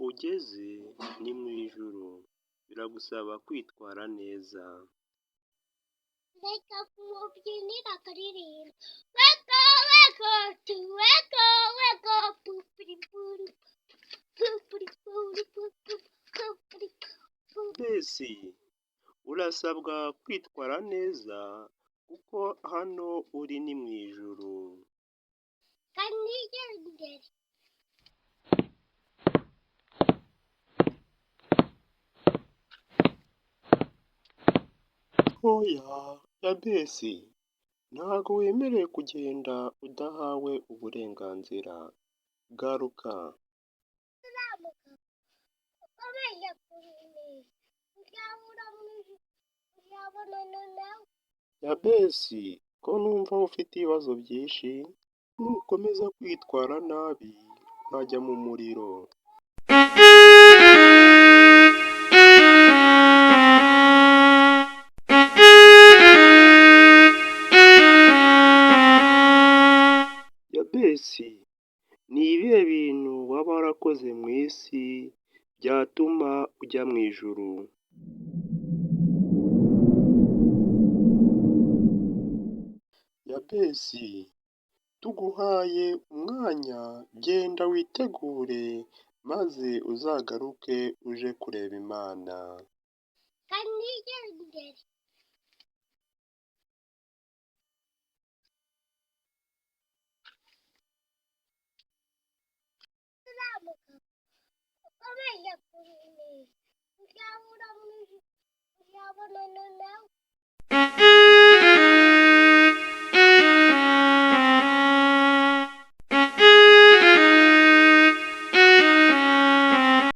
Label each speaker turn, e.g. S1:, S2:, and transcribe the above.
S1: ugeze ni mu ijuru, biragusaba kwitwara neza.
S2: Reka mubyinire akaririmbo. Wake up, wake up, to wake up, wake up, pupuri puri, pupuri puri, pupuri puri.
S1: Yabesi, urasabwa kwitwara neza kuko hano uri ni mu ijuru.
S2: Kanigendere.
S1: Oya Yabesi, ntago wemerewe kugenda udahawe uburenganzira, garuka.
S2: Uzamuka ukomeje kubinisha, uzabura mu ijuru, uzabonana nawe.
S1: Yabesi, ko numva ufite ibibazo byinshi, nukomeza kwitwara nabi urajya mu muriro. Yabesi, ni ibihe bintu waba warakoze mu isi byatuma ujya mu ijuru? Yabesi, tuguhaye umwanya, genda witegure maze uzagaruke uje kureba Imana.
S2: Kanigendere. Uzamuka ukomeje kubinisha, uzabura mu ijuru, uzabonana nawe.